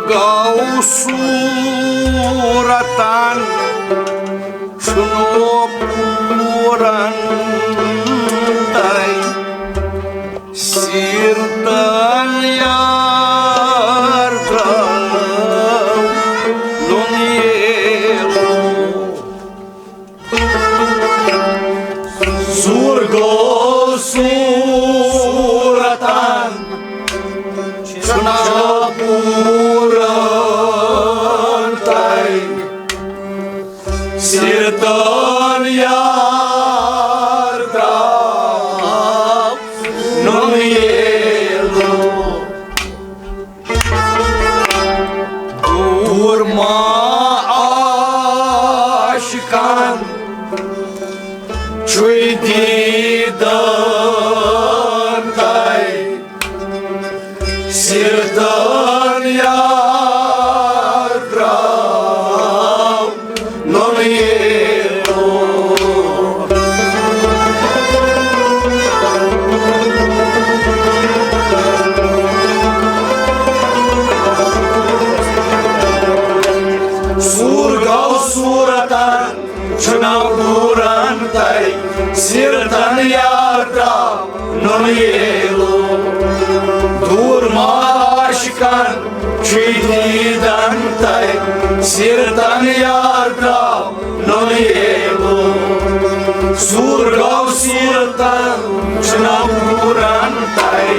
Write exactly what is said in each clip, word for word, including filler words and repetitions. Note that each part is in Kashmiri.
گوٚو صوٗرتن چھُنہٕ پوٗرن تۄہہِ۔ سیٖرتن یار درٛاو نُن ییلو۔ صوٗر گوٚو صوٗرتن چھُنہٕ پوٗرن تۄہہِ۔ سیٖرتن یار درٛاو نُن ییلو۔ دوٗر ما عاشقن چھُے دیٖدن تۄہہِ۔ سیٖرتن یار درٛاو نُن ییلو۔ صوٗر گوٚو صوٗرتن چھُنہٕ پوٗرن تۄہہِ۔ سیٖرتن یار درٛاو نُن ییلو۔ دوٗر ما عاشقن چھُے دیٖدن تۄہہِ۔ سیٖرتن یار درٛاو نُن ییلو۔ صوٗر گوٚو صوٗرتن چھُنہٕ پوٗرن تۄہہِ۔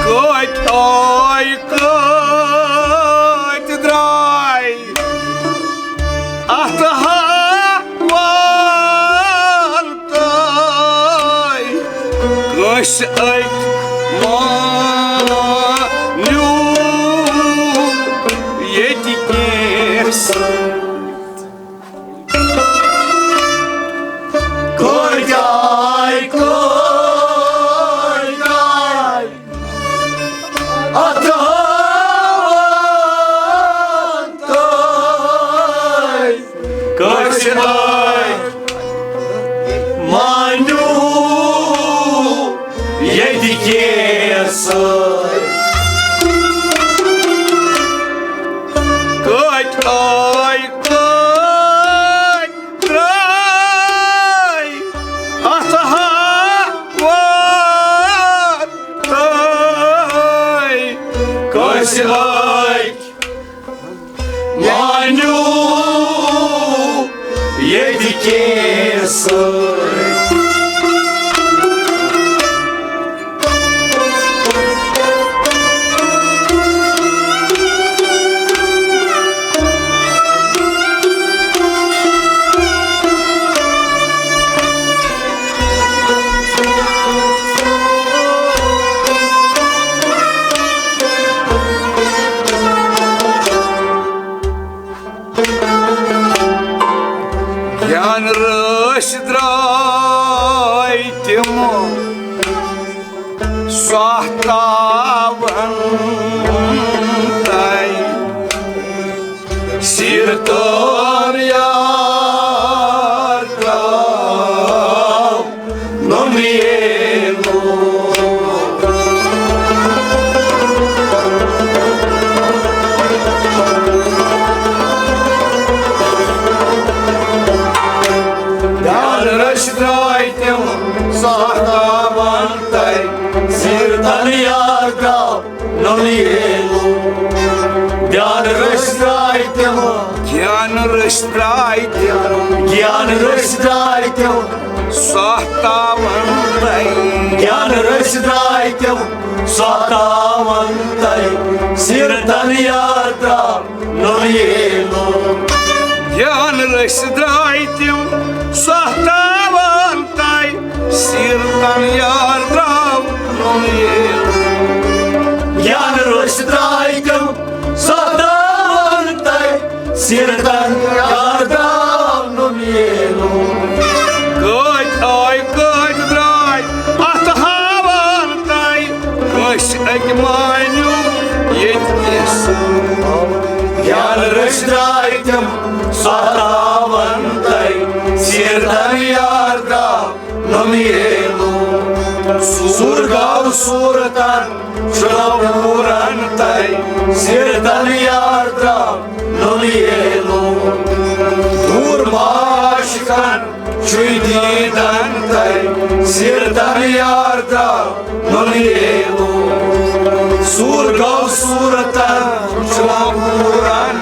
کۭتۍ آے، کۭتۍ درٛاے اتھ ہاوان تۄہہِ۔ کٲنٛسہِ أکۍ مانیو ییٚتہِ کینٛہہ۔ کٲتۍ آے، کٲتۍ آے اتھ ہاوان تۄہہِ۔ کٲنٛسہِ آے مانیو ییٚتہِ کینٛہہ سۭتۍ۔ کٲتۍ آے، کٲتۍ درٛاے اتھ ہاوان تۄہہِ۔ کٲنٛسہِ آے مانیو ییٚتہِ کینٛہہ سۭتۍ۔ جان رٲسۍ درٛاے تِم سۄ تاوَن تۄہہِ۔ سیٖرتن یار درٛاو نُن ییلو۔ جان رٲسۍ درٛاے تِم سۄ تاوَن تۄہہِ۔ سیٖرتن یار درٛاو نُن ییلو۔ گیان رٔسۍ درٛاے تِم۔ گیان رٔسۍ درٛاے تِم۔ گیان رٔسۍ درٛاے تِم۔ سۄ تاوَن تَے۔ گیان رٔسۍ درٛاے تِم۔ سۄ تاوَن تَے۔ سیٖرتَن یار درٛاو نُن ییلو۔ گیان رٔسۍ درٛاے تِم۔ سۄ تاوَن تَے۔ سیٖرتَن یار درٛاو نُن ییلو۔ گیان رٔسۍ درٛاے تِم۔ سۄ تاوَن تَے۔ سیٖرتَن یار درٛاو نُن ییلو۔ کٲتۍ آے کٲتۍ درٛاے اَتھ ہاوَن تَے۔ أسۍ أکۍ مٲنِو ییٚتہِ کِس۔ گیان رٔسۍ درٛاے تِم۔ سۄ تاوَن تَے۔ سیٖرتَن یار درٛاو نُن ییلو۔ سوٗر گوٚو سوٗرتَن چھُنہٕ پوٗرَن تَے۔ سیٖرتَن یار درٛاو نُن ییلو۔ دوٗر ماش کَن چھُے دیٖدَن تَے۔ سیٖرتَن یار درٛاو نُن ییلو۔ سوٗر گوٚو سوٗرتَن چھُنہٕ پوٗرَن۔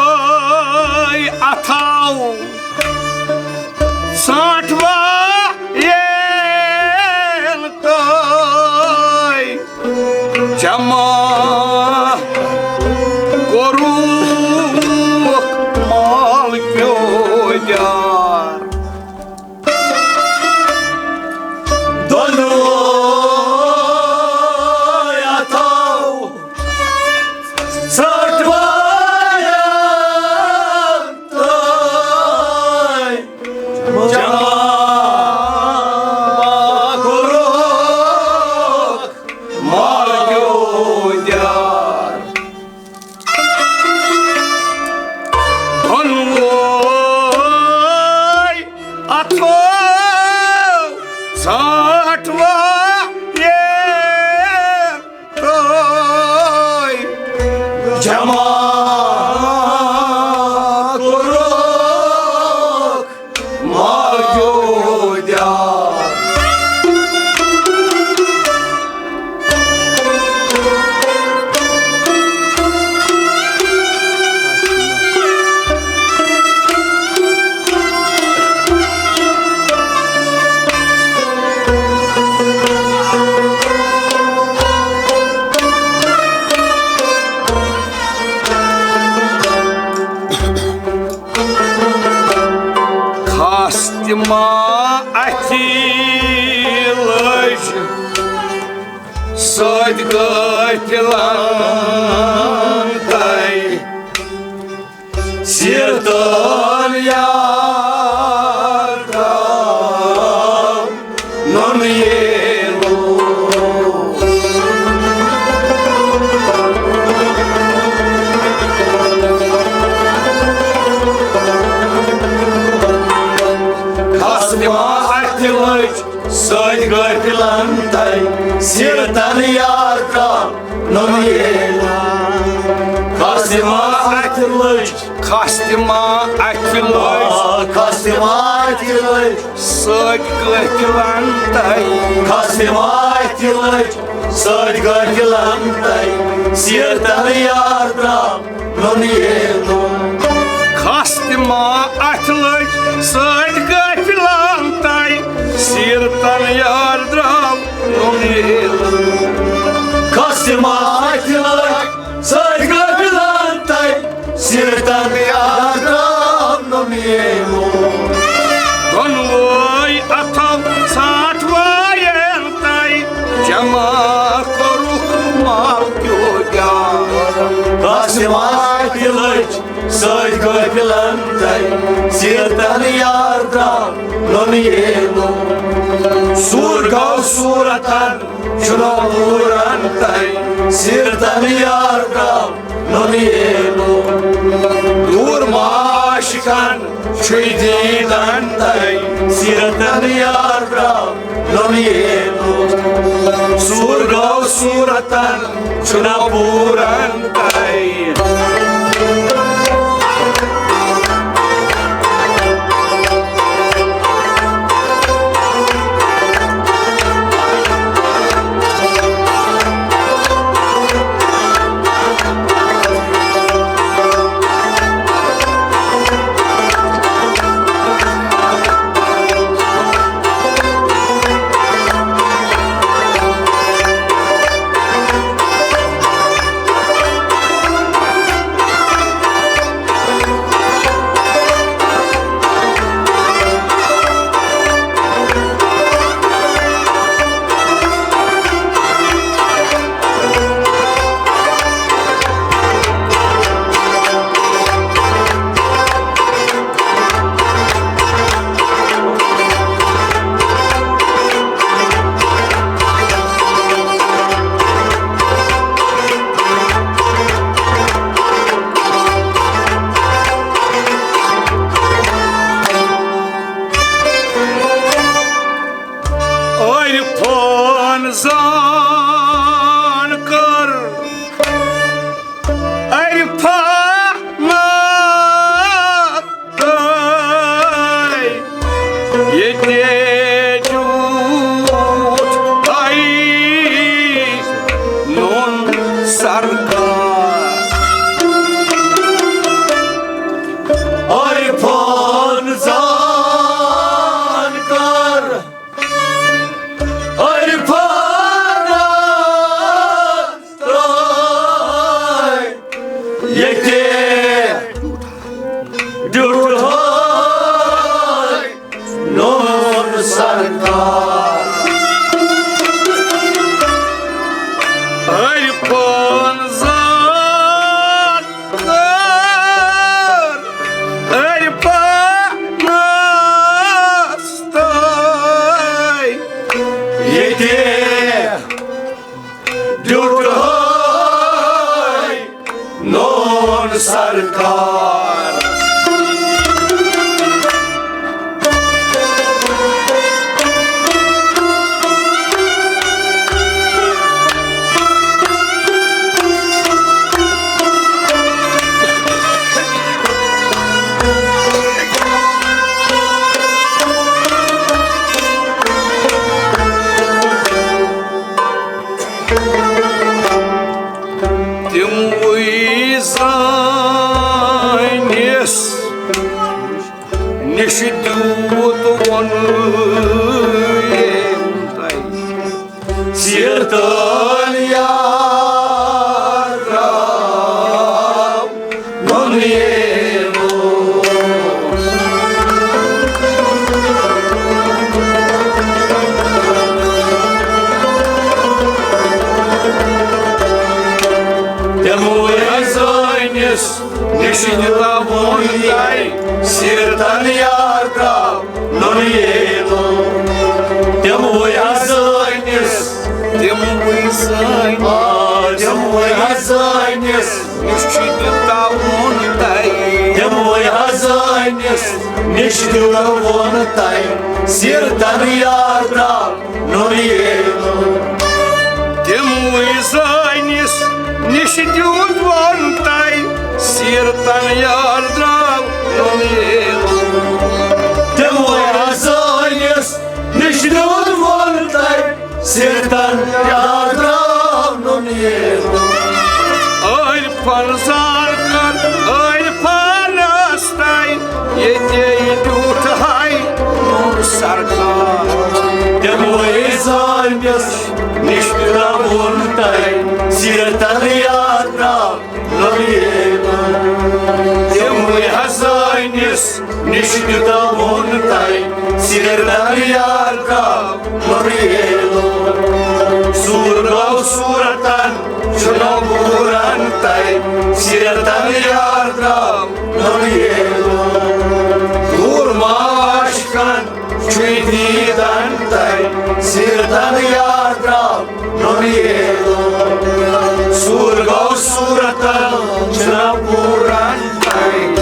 دۄنوَے اَتھو ژھانٛٹھ وایَن تۄہہِ جمع کوٚرُکھ مال کیو دیار۔ دۄنوَے اَتھو ژھانٛٹھ وایَن تۄہہِ جمع کوٚرُکھ مال کیو دیار۔ دۄنوَے اَتھو ژھانٛٹھ وایَن تۄہہِ جمع کوٚرُکھ مال کیو دیار۔ خاص تہِ ما اَتھِ لٔج سۭتۍ غٲفلَن تَے۔ سیٖرتَن یار درٛاو نُن ییلو۔ خاص تہِ ما اَتھِ لٔج سۭتۍ غٲفلَن تَے۔ سیٖرتَن یار درٛاو نُن ییلو۔ خاص تہِ ما اَتھِ لٔج۔ خاص تہِ ما اَتھِ لٔج۔ آ، خاص تہِ ما اَتھِ لٔج۔ سۭتۍ غٲفلَن تَے۔ خاص تہِ ما اَتھِ لٔج۔ سۭتۍ غٲفلَن تَے۔ سیٖرتَن یار درٛاو نُن ییلو۔ خاص تہِ ما اَتھِ لٔج۔ سۭتۍ غٲفلَن تَے۔ سیٖرتَن یار درٛاو نُن ییلو۔ خاص ماتہِ لٔٹھۍ سۭتۍ قٲبلن تَے، سیٖرتن یار درٛاو نوٚمیلو۔ دۄنوَے اَتھو ژھانٛٹھ وایَن تَے، جمع کوٚرُکھ مال کیو جان۔ کاسہِ ماتہِ لٔٹھۍ سۭتۍ قٲبلن تَے، سیٖرتن یار درٛاو نوٚمیلو۔ سوٗر گوٚو صوٗرتن چھُنہٕ پوٗرن تَے، سیٖرتن یار درٛاو نوٚمیلو۔ دوٗر ماشکن چھُے دیٖدن تَے، سیٖرتن یار درٛاو نوٚمیلو۔ سوٗر گوٚو صوٗرتن چھُنہٕ پوٗرن تَے۔ عرفان زان کر، عرفان تَے، ییٚتہِ جوٗٹھ تَے نوٚن سرکار۔ عرفان زان کر، عرفان تَے، ییٚتہِ ڈیوٗٹھ ہاے نوٚن سرکار۔ عرفان زان کر، عرفانس تَے، ییٚتہِ ڈیوٗٹھ ہاے نوٚن سرکار۔ تِموٕے زٲنِس نِش دیُت وۄنۍ ییٚمۍ تۄہہِ۔ سیٖرتن یار درٛاو نوٚمیلو۔ تِموٕے زٲنِس نِش دیُت وۄنۍ تۄہہِ، سیٖرتن یار درٛاو نوٚمیلو۔ تِموٕے زٲنِس، تِموٕے زٲنِس، آ، تِموٕے زٲنِس نِش دیُت وۄنۍ تۄہہِ، تِموٕے زٲنِس نِش دیُت وۄنۍ تۄہہِ، سیٖرتن یار درٛاو نوٚمیلو۔ تِموٕے زٲنِس نِش دیُت وۄنۍ تۄہہِ، سیٖرتن یار درٛاو نوٚمیلو۔ تِموٕے زٲنِس نِش دیُت وۄنۍ تۄہہِ، سیٖرتن یار درٛاو نوٚمیلو۔ عرفان زان کر، عرفانس تَے، ییٚتہِ ڈیوٗٹھ ہاے نوٚن سرکار۔ تِموٕے زٲنِس نِش ترٛاوُن تۄہہِ، سیرتن یار درٛاو نوٚن ییلہٕ۔ تِموٕے حسٲنِس نِش تہِ تہٕ ووٚن تَے، سیرتن یار درٛاو نوٚن ییلہٕ۔ سوٗر گوٚو صوٗرتن چھُنہٕ پوٗرن تَے، سیرتن یار درٛاو نوٚن ییلہٕ۔ دوٗر ما عاشقن چھُے دیٖدن تَے، سیرتن یار درٛاو نوٚن ییلہٕ۔ سوٗر گوٚو صوٗرتن چھُنہٕ پوٗرن تَے۔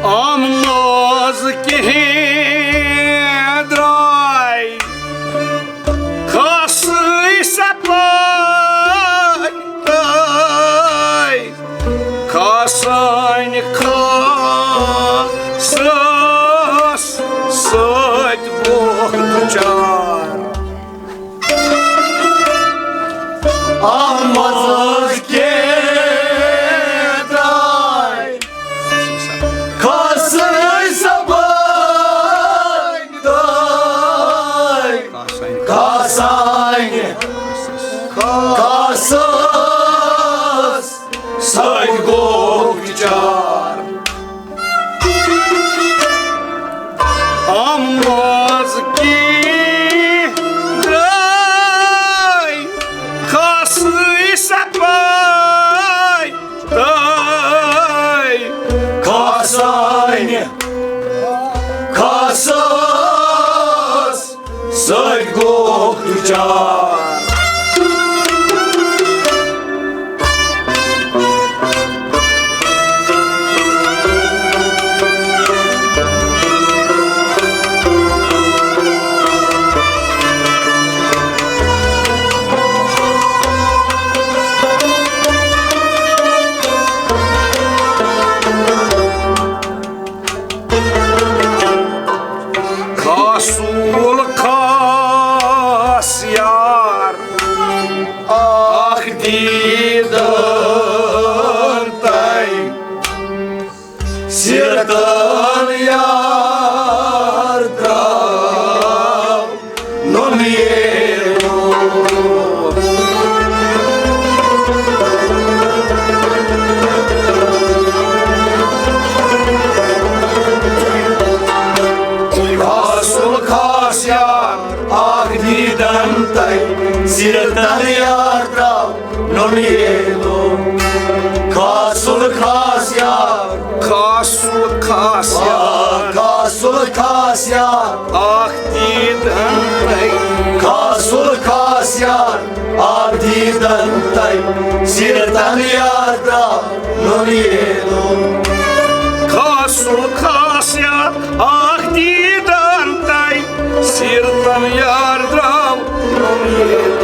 آمہٕ منٛز کِہیٖنۍ درٛاے، کھسٕے سپٲرۍ تہٕ کھسٲنۍ کھسس سۭتۍ گوٚو دُچار۔ آمہٕ منٛز کِہیٖنۍ درٛاے، کھسٕے سپٲرۍ تہٕ کھسٲنۍ کھسس سۭتۍ گوٚو دُچار۔ آمہٕ منٛز کِہیٖنۍ درٛاے، کھسٕے سپٲرۍ تہٕ کھسٲنۍ کھسس سۭتۍ گوٚو دُچار۔ کھسوٗل کھس یار اکھ دیٖدن تَے، سیرتن یار درٛاو نوٚن ییلہٕ۔ کھسوٗل کھس یار اکھ دیٖدن تَے، سیرتن یار درٛاو نوٚن ییلہٕ۔ کھسوٗل کھس یار، کھسوٗل کھس یار، آ، کھسوٗل کھس یار اکھ دیٖدن تَے۔ کھسوٗل کھس یار اکھ دیٖدن تَے، سیرتن یار درٛاو نوٚن ییلہٕ۔ کھسوٗل کھس یار اکھ دیٖدن تَے، سیرتن یار درٛاو نوٚن ییلہٕ۔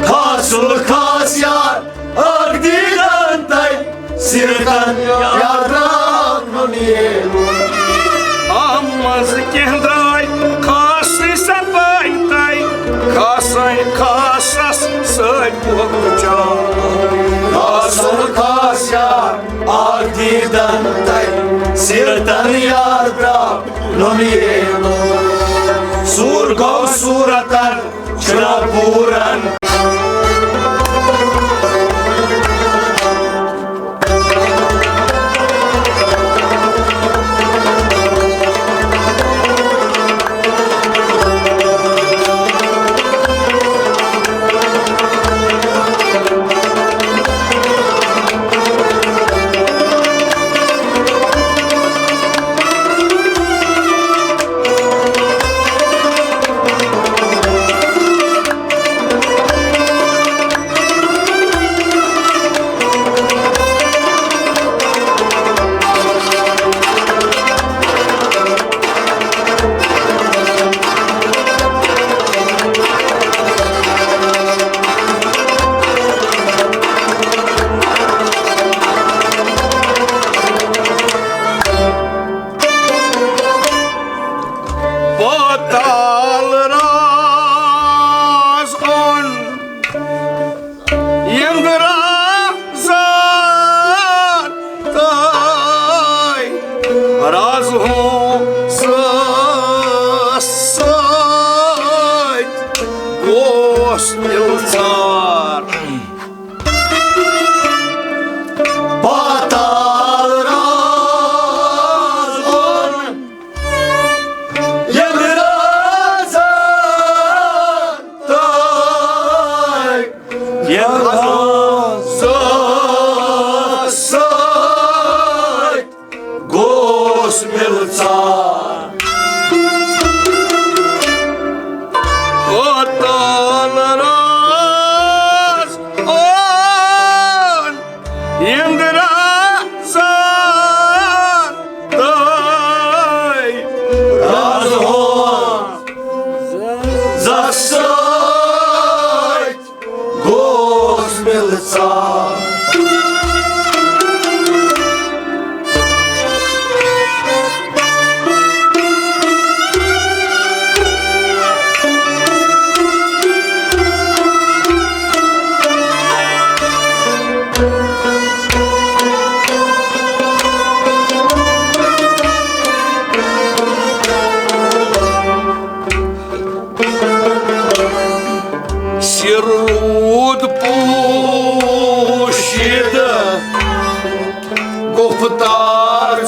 کھسوٗل کھس یار اکھ دیٖدن تَے، سیرتن یار درٛاو نوٚن ییلہٕ۔ آمہٕ منٛز کینٛہہ درٛاے، کھسٕے سپٲرۍ تَے، کھسٲنۍ کھسس سۭتۍ گوٚو دُچار۔ کھسوٗل کھس یار اکھ دیٖدن تَے، سیرتن یار درٛاو نوٚن ییلہٕ۔ سوٗر گوٚو صوٗرتن چھُنہٕ پوٗرن۔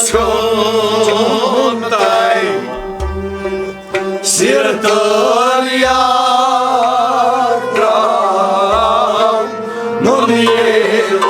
چھُم تۄہہِ سِرتَن یار ترٛاونُن ییٚلہِ۔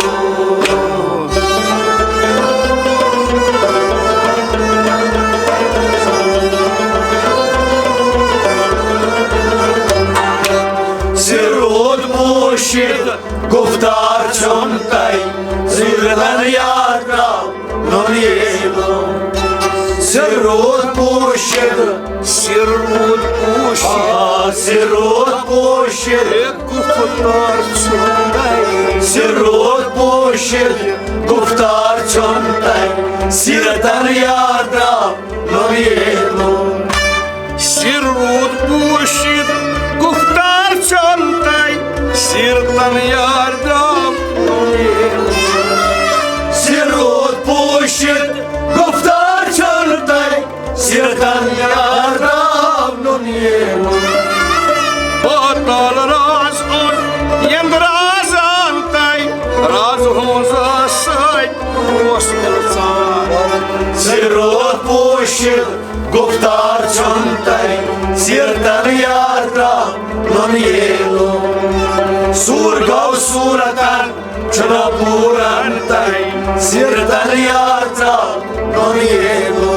سِرود پوٗشِتھ گُفتار چھُم تۄہہِ سِرتَن یار ترٛاونُن ییٚلہِ۔ سِرود پوٗشِتھ، سِرود پوٗشِتھ۔ آ، سِرود پوٗشِتھ۔ ہے گُفتار چھُم تۄہہِ۔ سِرود پوٗشِتھ گُفتار چھُم تۄہہِ سِرتَن یار ترٛاونُن ییٚلہِ۔ سِرود پوٗشِتھ گُفتار چھُم تۄہہِ سِرتَن یار ترٛاونُن ییٚلہِ۔ سِرود پوٗشِتھ گُفتار چھُم تۄہہِ سِرتَن یار ترٛاونُن ییٚلہِ۔ پاتال راز اوٚن یِم رازَن تۄہہِ، راز ہٕنٛز سۭتۍ اوس مِلژار۔ سِرود پوٗشِتھ گُفتار چھُم تۄہہِ سِرتَن یار ترٛاونُن ییٚلہِ۔ سوٗر گوٚو صوٗرتَن چھُنہٕ پوٗرن تۄہہِ سِرتَن یار ترٛاونُن ییٚلہِ۔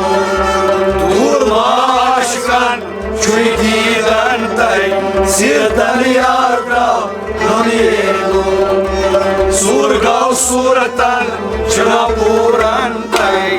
دوٗر ما عاشقَن چھُے دیٖدَن تۄہہِ سِرتَن یار ترٛاونُن ییٚلہِ۔ سوٗر گوٚو صوٗرتَن چھُنہٕ پوٗرن تۄہہِ۔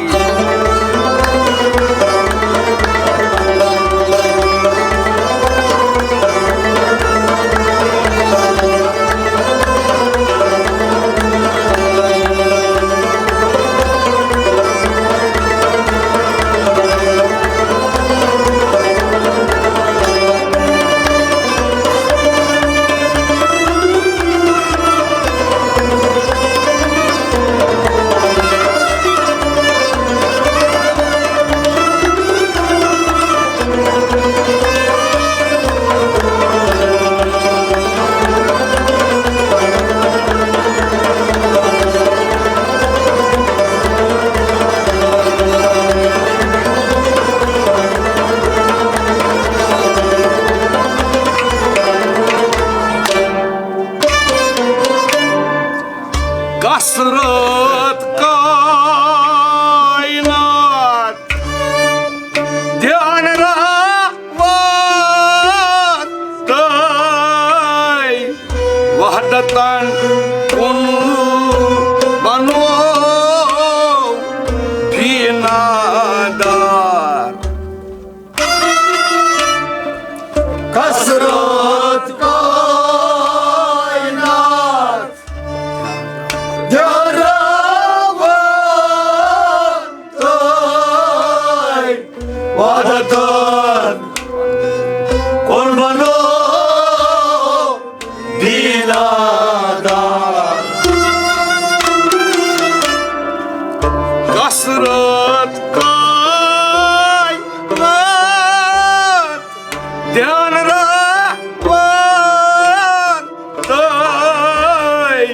کثرت کائنات دھیان راوت تۄہہِ وحدتن کُن بنو فینا دار۔ کثرت کائنات دھیان راوت تۄہہِ وحدتن کُن بنو فینا دار۔ کثرت کائنات دھیان راوت تۄہہِ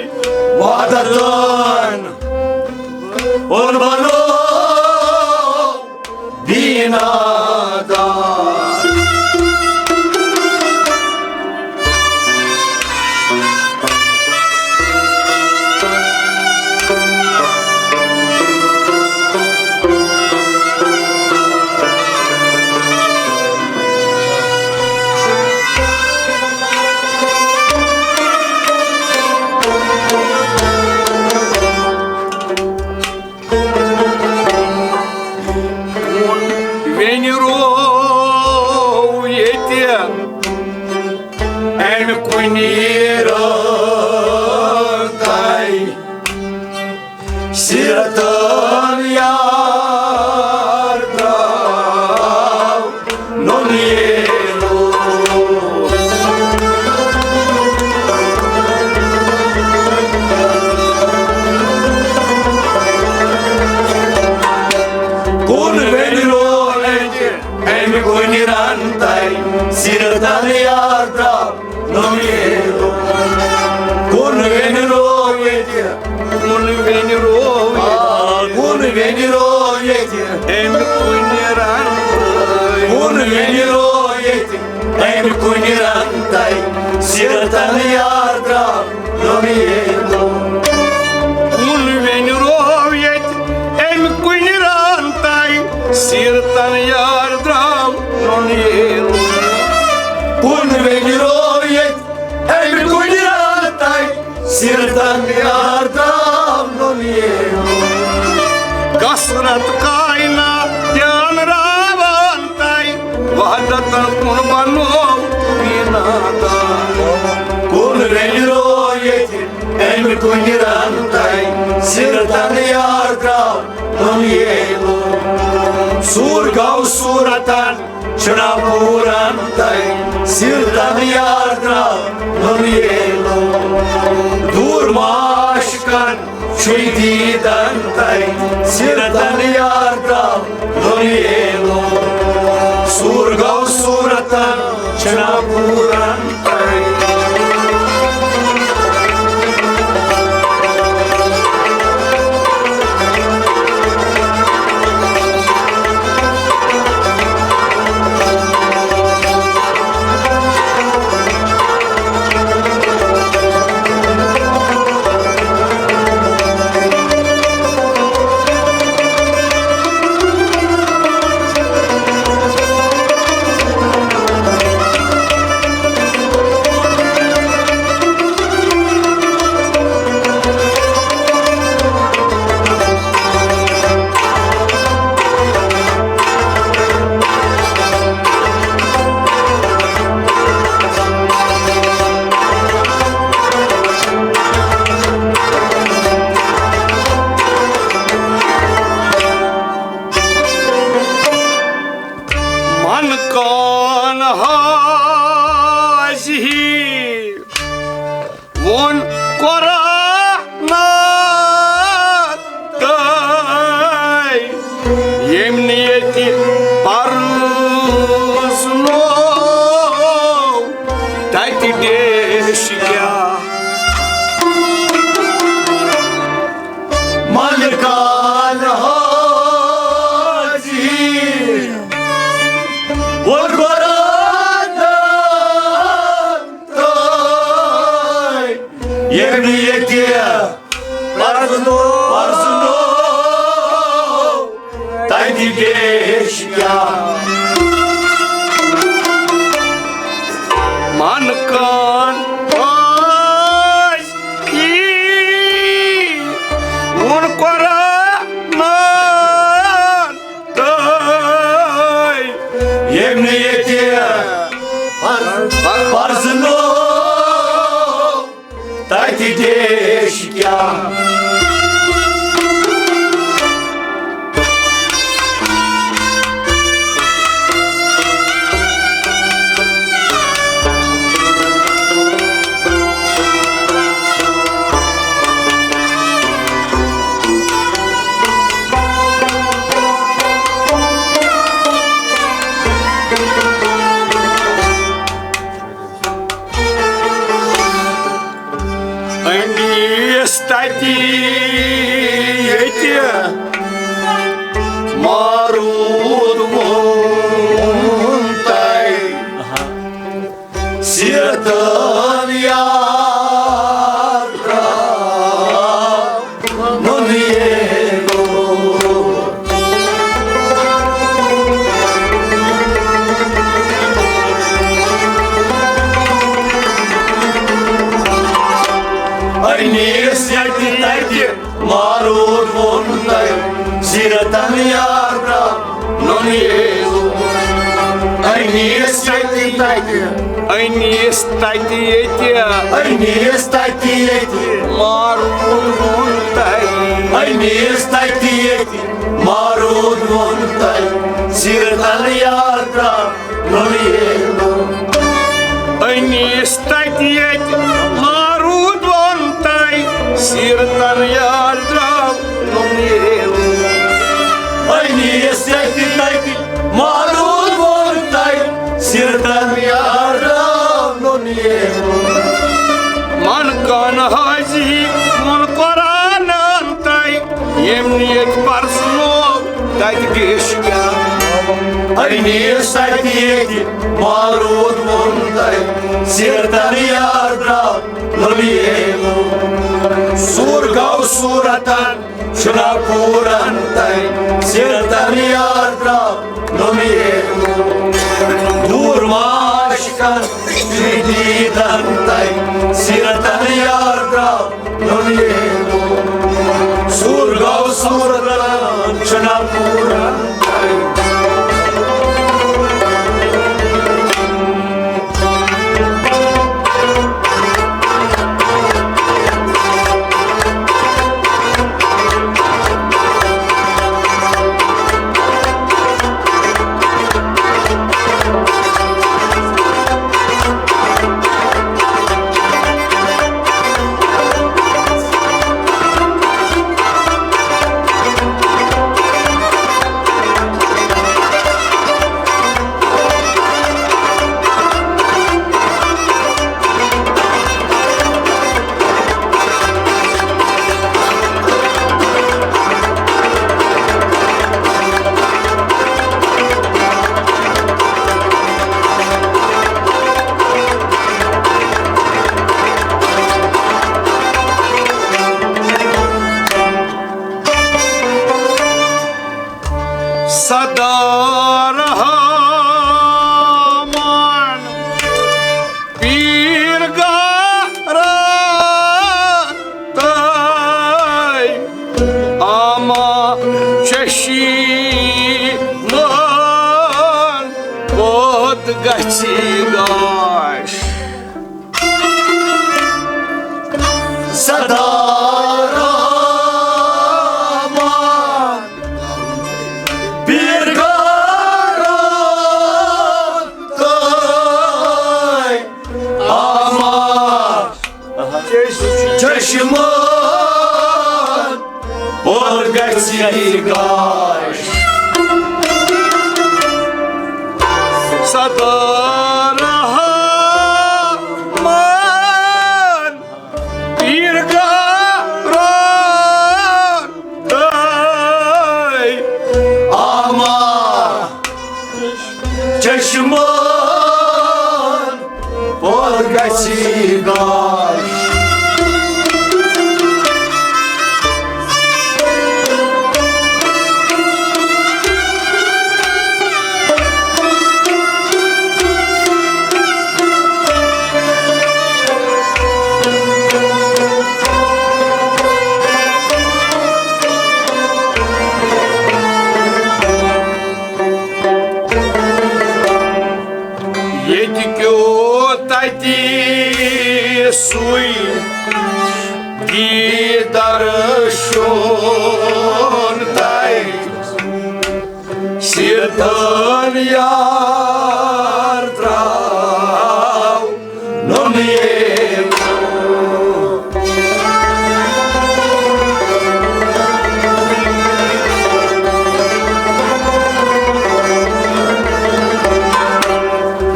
وحدتن کُن بنو فینا دار۔ کُن ویٚنہِ روو ییٚتہِ اَمہِ کُنہِ رٲتَے سِرتَن یار ترٛاو نُن ییٚلہِ۔ کُن ویٚنہِ روو اَتہِ اَمہِ کُنہِ رَنتَے سِرتَن یار ترٛاو نُن ییٚلہِ۔ کُن ویٚنہِ روو ییٚتہِ، کُن ویٚنہِ روو ییٚتہِ۔ آ، کُن ویٚنہِ رو ییٚتہِ اَمہِ کُنہِ رنٛگہٕ۔ کُن ویٚنہِ رو ییٚتہِ اَمہِ کُنہِ رنٛگہٕ۔ سیٖرتن یار درٛاو نُنہٕ ییٚلو۔ کُن ویٚنہِ رو ییٚتہِ اَمہِ کُنہِ رنٛگہٕ۔ سیٖرتن یار درٛاو نُنہٕ ییٚلو۔ کُن ویٚنہِ رو ییٚتہِ اَمہِ کُنہِ رنٛگہٕ۔ سیٖرتن یار درٛاو نُنہٕ ییٚلو۔ کثرت کائنات دیانراوان تَے، وحدتن کُن بنوو بیٖنادان۔ کُن ویٚنہِ رو ییٚتہِ اَمہِ کُنہِ رنٛگہٕ۔ سیٖرتن یار درٛاو نُنہٕ ییٚلو۔ سوٗر گوٚو صوٗرتن چھُنہ پوٗرن تَے، سیٖرتن یار درٛاو نُنہٕ ییٚلو۔ دوٗر ما عاشقن چھُے دیٖدن تَے، سیٖرتن یار درٛاو نُنہٕ ییٚلو۔ سوٗر گوٚو صوٗرتن چھُنہ پوٗرن تَے۔ من کان حاضی ووٚن قرآنن تَے، ییٚمۍ نہٕ ییٚتہِ پرزنوو، تَتہِ ڈیش کیٛاہ؟ من کان حاضی ووٚن قرآنن تَے، ییٚمۍ نہٕ ییٚتہِ پرزنوو، پرزنوو، تَتہِ ڈیش کیٛاہ؟ من کان حاضی ووٚن قرآنن تَے، ییٚمۍ نہٕ ییٚتہِ پرزنوو، تَتہِ ڈیش کیٛاہ؟ أنیٖس تَتہِ ییٚتہِ مارود ووٚن تَے۔ سیٖرتن یار درٛاو نُنہٕ ییٚلو۔ أنیٖس ییٚتہِ تَتہِ مارود ووٚن تَے، سیٖرتن یار درٛاو نُنہٕ ییٚلو۔ أنیٖس ییٚتہِ تَتہِ، أنیٖس تَتہِ ییٚتہِ، أنیٖس تَتہِ ییٚتہِ مارود ووٚن تَے۔ أنیٖس تَتہِ ییٚتہِ مارود ووٚن تَے، سیٖرتن یار درٛاو نُنہٕ ییٚلو۔ أنیٖس تَتہِ ییٚتہِ مارود ووٚن تَے، سیٖرتن یار درٛاو نُنہٕ ییٚلو۔ أنیٖس ییٚتہِ تَتہِ مارود ووٚن تَے، سیٖرتن یار درٛاو نُنہٕ ییٚلو۔ من کان حاضی ووٚن قرآنن تَے، ییٚمۍ نہٕ ییٚتہِ پرزنوو۔ تَتہِ پیش کیٛاہ؟ أنیٖس تَتہِ ییٚتہِ مارود ووٚن تَتہِ، سیٖرتَن یار درٛاو نُنیے لوٚگ۔ سوٗر گوٚو صوٗرتَن چھُنہ پوٗرن تَتہِ، سیٖرتَن یار درٛاو نُنیے لوٚگ۔ دوٗر ما عاشقَن چھُے دیٖدَن تَتہِ، سیٖرتَن یار درٛاو نُنیے لوٚگ۔ سوٗر گوٚو صوٗرتَن چھُنہ پوٗرن تَتہِ۔ صدا رحمان پیٖر گارا تَے آما چشی مان پوت گژھی گاش۔ صدا رحمان پیٖر گارا تَے آما چشمان اور گژھی گاش۔ صدا رحمان پیٖر گارا تَے آما چشمان پور گژھی گاش۔ ییٚتہِ کیو تَتہِ سُے دیٖدار شوٗن تَے۔ سیٖرتَن یار درٛاو نُنیے۔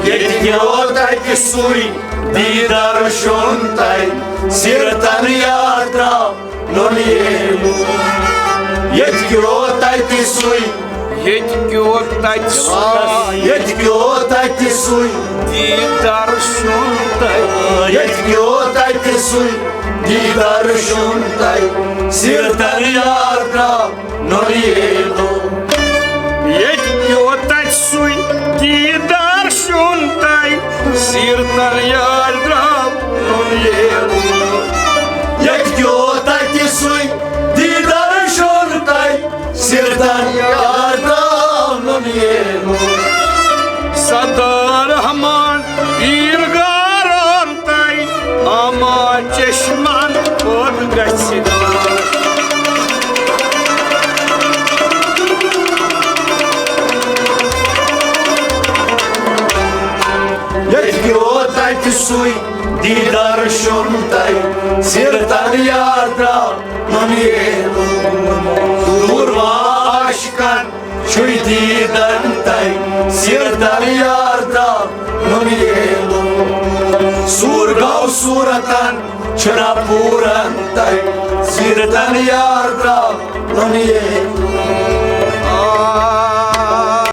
ییٚتہِ کیو تَتہِ سُے دیٖدار شوٗن تَے، سیٖرتَن یار درٛاو نُنیے لوٚگ۔ ییٚتہِ کیو تَتہِ سُے۔ ییٚتہِ کیو تَتہِ سُے۔ ییٚتہِ کیو تَتہِ سُے۔ دیٖدار شوٗن تَے۔ ییٚتہِ کیو تَتہِ سُے۔ دیٖدار شوٗن تَے۔ سیٖرتَن یار درٛاو نُنیے لوٚگ۔ ییٚتہِ کیو تَتہِ سُے۔ دیٖدار شوٗن تَے۔ سیٖرتَن یار درٛاو نُنیے لوٚگ۔ ییٚتہِ کیو تَتہِ سُے۔ دیٖدار شوٗن تَے۔ سیٖرتَن یار درٛاو نُنیے لوٚگ۔ صدا رحمان پیٖر گارا تَے آما چشمان پوت گژھِ گاش۔ ییٚتہِ کیو تَتہِ سُے۔ دیٖدار شوٗن تَے۔ سیٖرتَن یار درٛاو نُنیے لوٚگ۔ دوٗر ما عاشقَن چھُے دیٖدَن تَے۔ سیٖرتَن یار درٛاو نُنیے لوٚگ۔ سوٗر گوٚو صوٗرتَن چھُنہ پوٗرن تَے۔ سیٖرتَن یار درٛاو نُنیے۔